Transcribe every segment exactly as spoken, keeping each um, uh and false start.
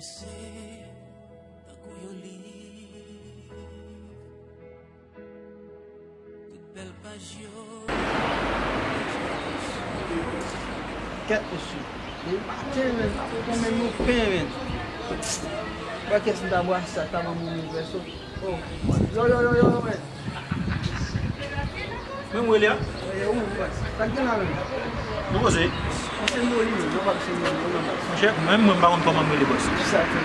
Se tankou yon liv. Tout bèl paj yo. Kèt, mesye. Depi maten, men, pa pran menm yon pen, men. Wè kès m ta bwase sa, ta ban mwen yon vèso. Oh, yo, yo, yo, yo, men. Men mwen li a? Sa k gen la menm? Nou koze? Monchè, mwen menm mwen pa konn kòman m rele bòs. Sa fè.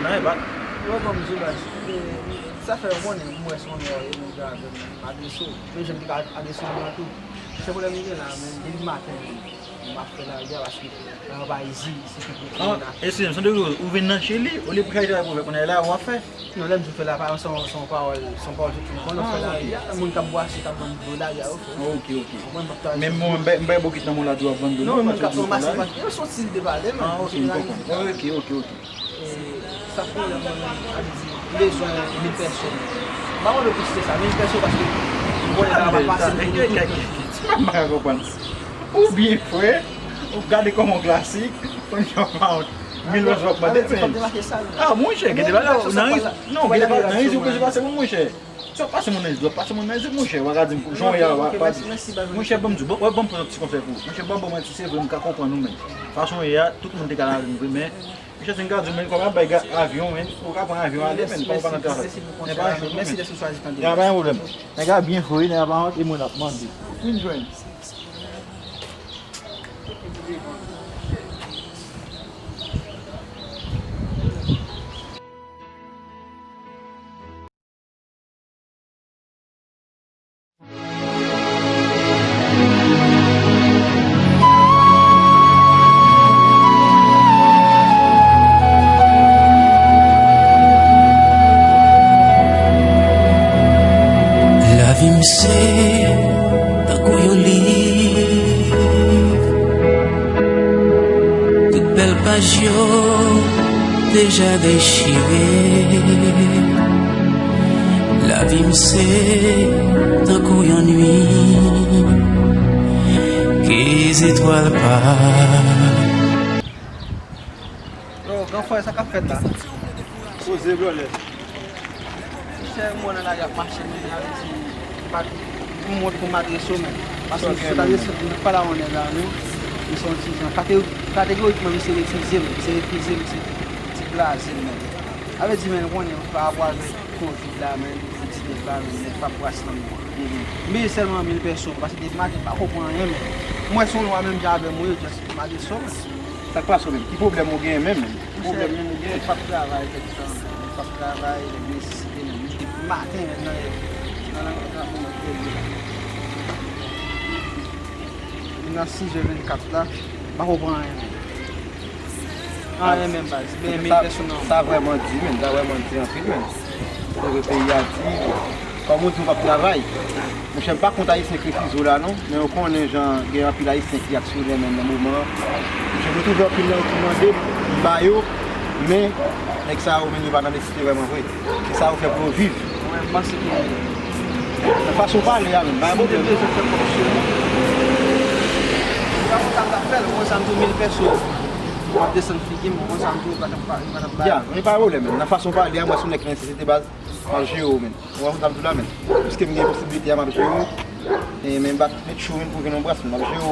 Nan e bat. Yo, kòm di baz. Sa fè yo konnen m wè se yon nèg yo vin avè m, m adrese w. Men jan m te ka adrese w nan tou. Se pwoblèm li gen la, men depi maten, men, m ap fè lari a paske nan pa izi, se tout moun la. Eskize m, san de ou vin nan Chili, olye pou chache travay pou fè kounye a la, w ap fè? Non, lè m di w fè la, pa se yon, se yon pawòl, se yon pawòl tout moun konn, w ap fè lari a, moun k ap bwase, k ap vann dlo lari a, yo fè. Ok, ok. Konprann, m ap travay. Men mwen, m bay, m bay bokit nan men w la, di w ap vann dlo. Non, mwen ka kòmanse, paske se yon stil de pale, men. Ah, ok, m konprann. Ok, ok, ok. E, sa pwoblèm mwen menm, sa vle di, m bezwen mil pèso. M pa konn plis ke sa, mil pèso paske m konnen sa va pase m tou. Ti pa m pa ka konprann. Ou byen fre, ou gade kòman w klasik, kounye a w pa wont. Mil pèso w ap mande, men. Ah, monchè, gen de bagay, nan riz, non, gen de bagay, nan riz ou bezwen pase moun, monchè. Si w ap pase moun nan riz, w ap pase moun nan riz, monchè, w a ka di m, jan w ye a, w a, w a di. Monchè, ban m di w, bon, wè, ban m pran yon ti konsèy pou ou. Monchè, ban m ba w manti, se vre, m ka konprann ou, men. Fason w ye a, tout moun te ka lage m vre, men Monchè, si m ka di w, men, kòman bay ga-, avyon, men, ou ka pran avyon ale, men, kòman pa nan travay. Mèsi pou konsèy la, men. Mèsi dèske w chwazi tande. Ya, pa gen pwoblèm. Nèg la byen fre, nèg la pa wont, e mwen l ap mande. Vin jwenn. Lavi m se tankou yon liv. Tout bèl paj yo deja dechire. Lavi m se tankou yon nuit ke zetwal pa. Yo, gran frè, sa k ap fèt la? Poze, blòlè. Monchè, m wè w nan lari ap mache, men, sa vle di, m pa, m wont pou m adrese w, men. Paske si w ta adrese m, m pa la wonnè la, men. Li se yon ti jan. Kate-, kategorikman, misye refize m, misye refize m, misye ti blaze m, men. Sa vle di, men, ou konnen, pa rapò avèk kovid la, men, entènèt la, men, nèg p ap bwase nan mwen. M bezwen sèlman mil pèso, paske depi maten, m pa konprann anyen, men. M wè se yon lwa menm jan avè m, wi, just m adrese w, men. Sa k pase w menm? Ki pwoblèm ou genyen menm, menm? Ki pwoblèm menm ou genyen? Monchè, m p ap travay kèk tan, m p ap travay, nèg nesesite menm. Depi maten menm nan, nan, nan, nan, nan, nan sizè vennkat la, m pa konprann anyen menm. Anyen menm, baz. Ben, men pèsonèl. Sa vrèman di, menm. Sa vrèman di anpil, menm. Kote peyi a di, kòm ou di, ou p ap travay. Monchè, m pa kont Ayisyen k refize w la, non. Men ou konnen jan gen anpil Ayisyen ki aksyonè menm nan moman an. Monchè, mwen twouve anpil nan yo ki mande m, m ba yo, men nèg sa yo menm yo pa nan nesesite vrèman vre. Se sa yo fè pou yo viv. Mwen, m panse ke nan fason w pale a menm, pa gen pwoblèm. Si m te bezwen fè kòb sou ou, m pa konn sa m t ap fè l, ou konn sa m di w, mil pèso. M ap desann figi m, ou konn sa m di w, li pa t ap, li pa t ap bay. Ya, men pa gen pwoblèm menm. Nan fason w pale a, m wè se yon nèg ki nan nesesite baz, m ap jere w menm. Ou konprann sa m di w la, men. Piske m gen posiblite a, m ap jere w. E, men bat met chou, men pou vin yon bras, men m ap jere w.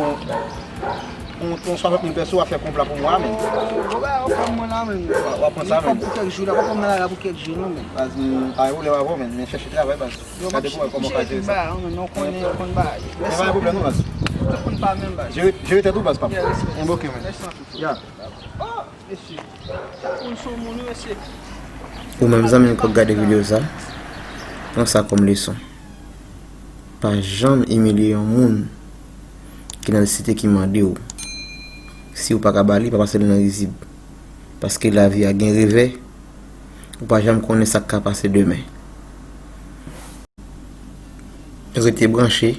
On, on swasant mil pèso w ap fè konpla pou mwa, men. Ou ba yo fè mwen la, men. W ap pran sa, men. Pou kèk jou la, w ap pran nan la pou kèk jou, non, men. Baz, m, pa gen pwoblèm avè w, men. Men chèche travay, baz. Gade pou wè kòman w ka jere sa. Yo, m ap chèche ba, men non konnen, konn ba. Men pa gen pwoblèm, non, baz. Tout moun pa menm, baz. Jere, jere tèt ou, baz, pa m. Yeah, respect. Enboke, men. Respect. Ya. Oh, mesye. Chak moun se yon moun, wi, mesye. Ou menm zanmi m k ap gade videyo sa, pran sa kòm leson. Pa janm imilye yon moun ki nan nesesite ki mande w. Si w pa ka ba li, pa pase l nan rizib. Paske lavi a gen revè, ou pa janm konnen sa k ka pase demen. Rete branche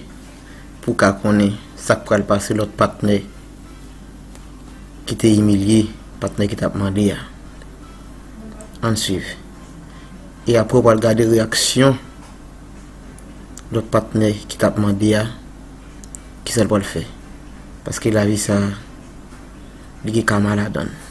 pou w ka konnen sa k pral pase lòt patnè ki te imilye patnè ki t ap mande a. Ann swiv. E apre w pral gade reyaksyon lòt patnè ki t ap mande a, kisa l pral fè. Paske lavi sa a, li gen kama ladan l.